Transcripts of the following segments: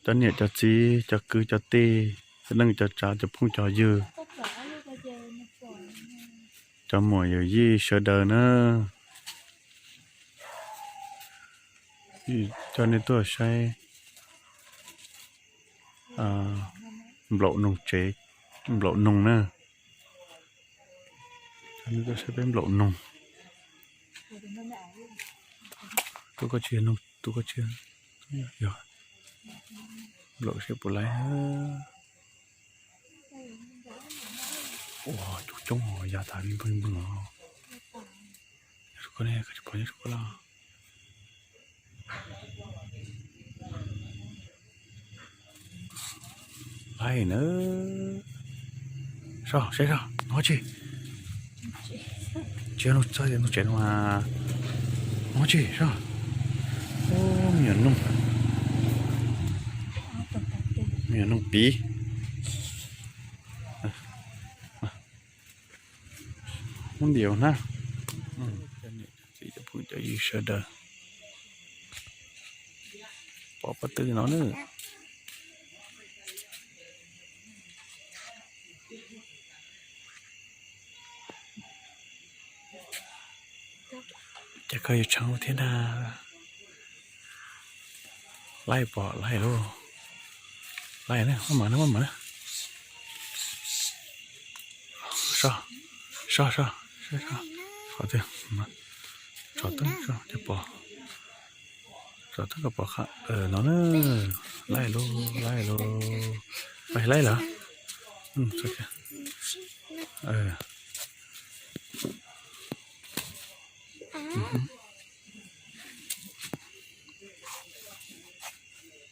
Cov niam cov txiv, cov kwv cov tij, cov neej cov tsav, cov phooj cov ywg, cov muam yawm yij sawv daws na, coj nej tuaj saib nplaum noog tsev, nplaum noog na. Coj nej tuaj saib peb nplaum noog. Tuaj koj tsis yog noog, tuaj koj tsis yog, nplaum seb puas laib. Ua coob coob, ya tas li npawg npawg os. Nyob rau koj ne, koj tsis pom nyob rau koj los. Laib na. Soj, saib soj, nov tsis. Tsis yog noog txawj, noog tsev no mas. Nov tsis soj. Me nyuam noog, me nyuam noog piv. Muab ntiav na. Cov niam cov txiv cov phooj cov ywg sawv daws, pom pob tw no na. Ces koj yuav tshee thiab ntag. Laib pom laib lauj. Laib na, maj mam na, maj mam na. Soj, soj, soj, soj, soj. Qhov twg, tso twb, soj, cov pom. Tso twb koj pom qhov no na. Laib lauj, laib lauj. Laib lawm.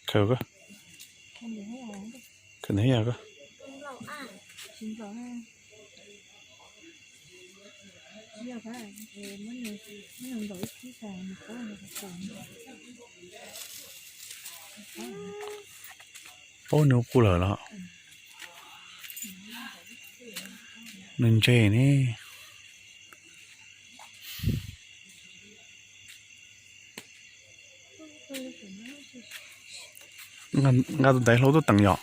Khaws koj. Khaws ntawd yog koj. Paub nws ua qub lawm los? Nws ntse ne. Nqa tus ntaiv hlau tuaj teem yom.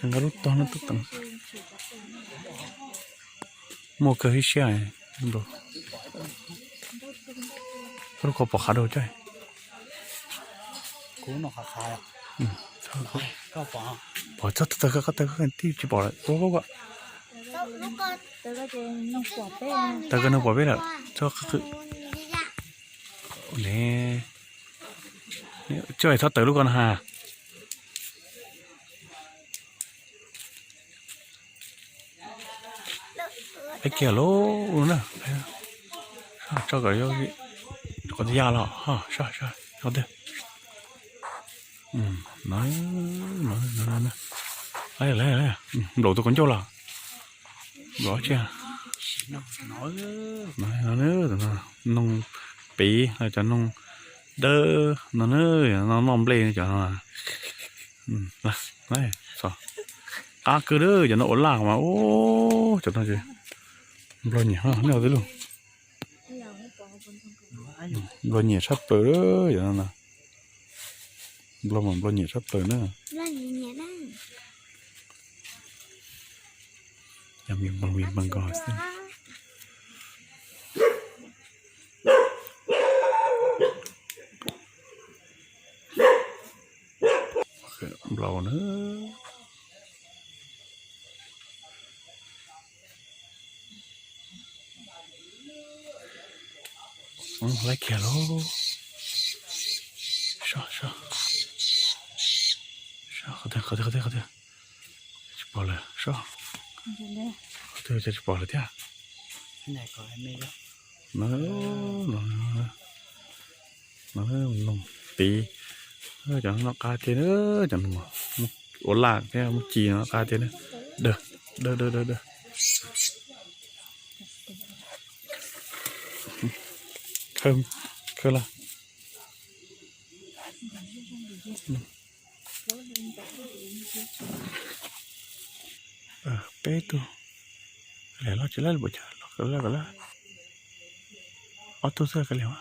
Nqa lub tog no tuaj teem. Muaj kawg ib siab. Koj lub ko pom qhav rau coj. Pom txog tawg, koj tawg tib tsis pom lawm. Tawg koj no pom peb lawm. Txog qw ne. Coj txhob tawg lub ko no ha. Peb kiag lauj na. Tso kom qhov twg ya los ho, qhov twg. Nplaum tus kaus ncauj los. Nplaum tsi. Noog piv, cov noog dawb no na, noj nplej cov no. Qab kawg, cov no ua laj mas, cov no nplog nyiam, nej ua twg lauj? Nplog nyiam tshaj plaws, cov no na. Nplog mas nplog nyiam tshaj plaws na. Yog me nploog me nploog ko xwb. Nplaum na. Laib kiag lauj. Soj, soj. Qhov twg, qhov twg, qhov twg, qhov twg? Tsis pom lawm, soj. Qhov twg tsis pom lawm thiab. No, no, noog piv. Cov no qab tiag, cov no ua laj thiab muab ci no qab tiag na. Dawg, dawg, dawg, dawg, dawg. Khawb, khawb lawm. Peb tug. Lawv los tsis lawv li pom cas los kawg lawm, kawg lawm. Ob tug xwb kawg li mas.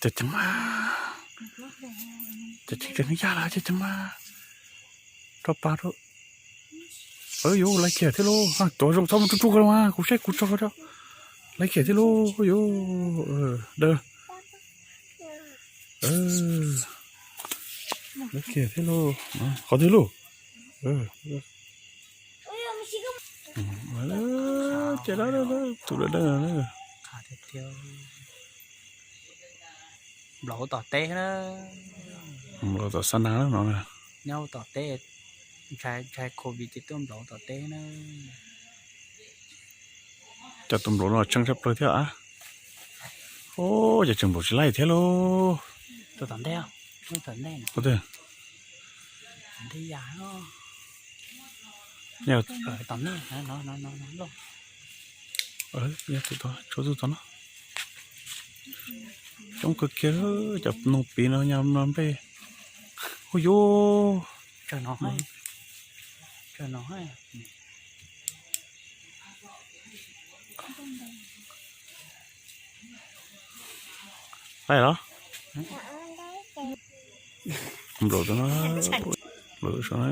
Ces ceev mas, ces ceev ceev yaj lawm ces ceev mas. Rau pa rau. Yuav laiv kiag thiab lauj, tuav zoo txhob mus tsuj tsuj ko los mas kuv saib kuv tso rau. Laiv kiag thiab lauj, yuav daws. Laiv kiag thiab lauj, qhov twg lauj? Ces tus dawb dawb. Nplaum tom teb na. Nplaum tom xa nas no. Nyob tom teb, ntshai covid ces tuaj nplaum tom teb na. Cov tus nplaum no tsheej tshaj plaws thiab a. Ub, ces tseem nplaum tsis laij thiab lauj. Tus tom ntej, tus tom ntej. Tus tom ntej ya. Tom ntej, tshuav tus tom no. Coob kawg kiag, cov noog piv no nyab no nplej. Ub yuv. Tsawg no, tsawg no. Laij los? Nplaum no, nplaum no.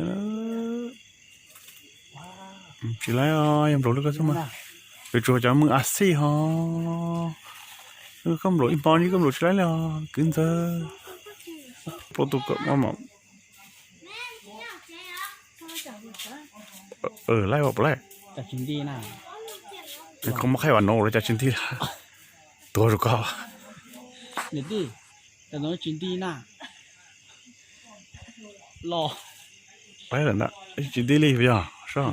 Tsis laij os, yog nplaum lub ko xwb mas. Yuav tsum cov mws a xij ho. Koj nplaum ib hmo li koj nplaum tsis laij li os kwv ntxawg. Plaub tus kom maj mam. Laij puas laij? Koj muab qhaib vas no ua cas tsis nti. Tuag rau koj. Tsis nti na. Los. Laij lawm ntag, tsis nti li puas yog? Soj,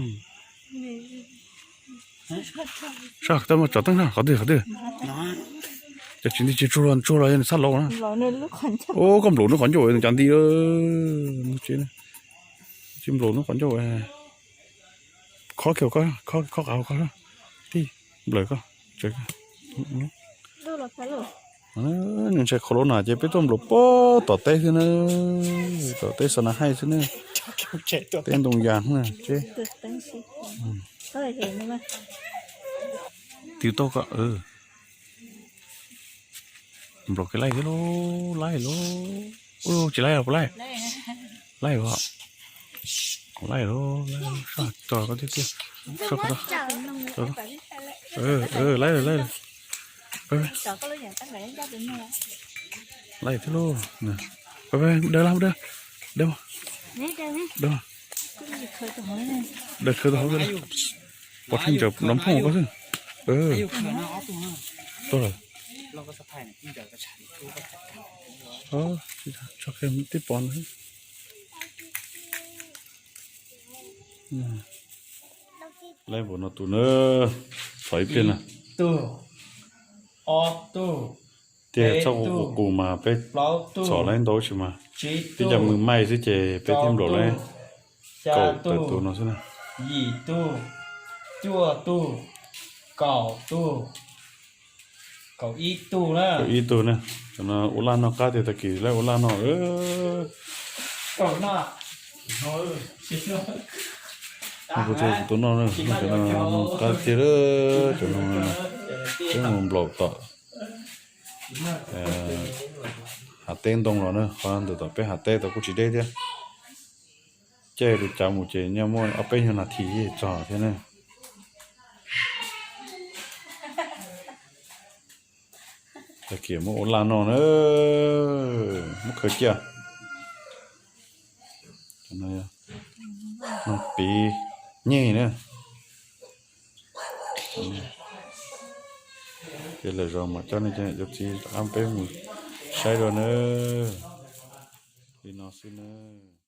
soj, tau muab tsom teeb na, qhov twg qhov twg? Cov tsis nti tsis tsuag los tsuag los yog nws txhaj laus na. Ub, koj nplaum nws qhov ncauj nws cas nti. Tsis nplaum nws qhov ncauj. Khob kiag koj, khob qav koj, tij nplawm koj. Nws ntshai qhov lub na ces peb tuaj nplaum puag tom teb xwb na. Tom teb xa nas haij xwb ne. Teb ntoo yas na. Twb tau koj. Nplaum kev laij thiab lauj, laij lauj. Ub, tsis laij los puas laij? Laij os. Laij lauj, laij lauj, soj, tso koj tiag tiag. Soj, laij lauj, laij lauj. Laij thiab lauj. Daws los, daws, daws, daws khawb tau hauv. Pov tseg ntsaws nrov phooj koj xwb. Tuag lawm. Tib pov no. Laij npaum no tus na, txhom ib pliag na. Tiag, txhob qus qus mas peb txhom laij ntau tsis mas. Tib co mws maij xwb ces peb thiaj nplaum laij kaum tawm tus no xwb na. Yim tug, cuaj tug, kaum tug, kaum ib tug na. Kaum ib tug na. Cov no ua laj noj qab tiag, tag kis laij ua laj noj. Kuv tus no noj qab tiag, cov no peb mus nplaum tom hav teb ntoo los na, qhov ntawm tom peb hav teb tau kuj tsis deb thiab. Caij lub cav mus ces nyob muaj ob peb nyuag nas this txog thiab na. Tag kis muab ua laj noj na, muab khaws cia. Noog piv nyeg na. Ces lwm zaus mam coj nej cov niam cov txiv rov qab peb mus saib dua nawb. Li no xwb nawb.